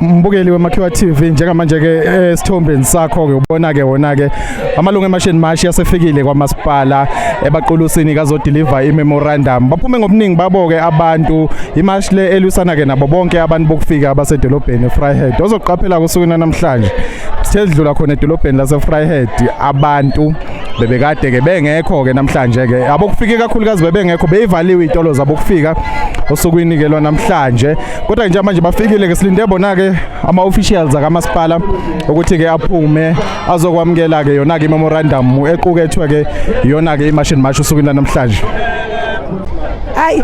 Mbukeli weMakhiwa TV, njengamanje ke esithombeni sakho ke ubona ke wona ke amalungu eMarch and March asefikile kwamasipala ebaqulusini kazodeliver imemorandum. Baphume ngobuningi babo ke abantu. Imarch le elwisana ke nabo bonke abantu bokufika abasedolobheni eVryheid. Ozoqaphela kusukwini namhlanje, sithe sidlula khona edolobheni laseVryheid, abantu bebekade ke bengekho ke namhlanje ke abokufika, kakhulukazi bebengekho, beyivaliwe izitolo zabo kufika osukwini ke lwanamhlanje. Kodwa nje manje bafikile ke, silinde bona ke ama officials akamasipala ukuthi ke aphume azokwamukela ke yona ke memorandum equkethwe ke yona ke iMarch and March osukwini namhlanje. Hayi,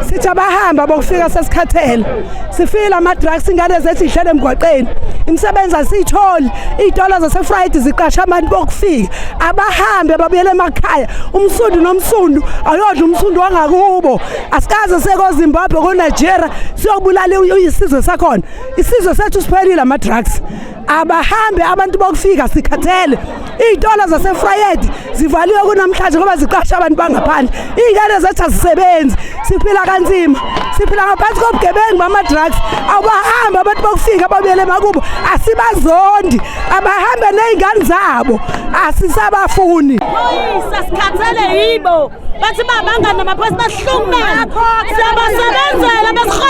sithi abahamba bokufika, sesikhathele. Sifile ama-drugs, ingane zethu ihlele emgwaqeni, imisebenzi asiyitholi, iy'tolo zaseVryheid ziqasha abantu bokufika. Abahambe babuyele emakhaya. Umsundu nomsundu ayodla umsundu wangakubo. Asikaze siye koZimbabwe, koNigeria, siyobulala isizwe sakhona. Isizwe sethu siphelile ama-drugs. Abahambe abantu bokufika, sikhathele. Iy'tolo zaseVryheid zivaliwe kunamhlanje ngoba ziqasha abantu bangaphandle. Iy'ngane zethu azisebenzi, siphila kanzima, siphila ngaphansi kobugebengu bama-drugs. Abahambe abantu bokufika, babuyele emakubo. Asibazondi, abahambe ney'ngane zabo, asisabafuni. Phoyisa, sikhathele yibo. Bathi babangani namaphoyisa, bahlukumeza. Siyabasebenzela, besihola.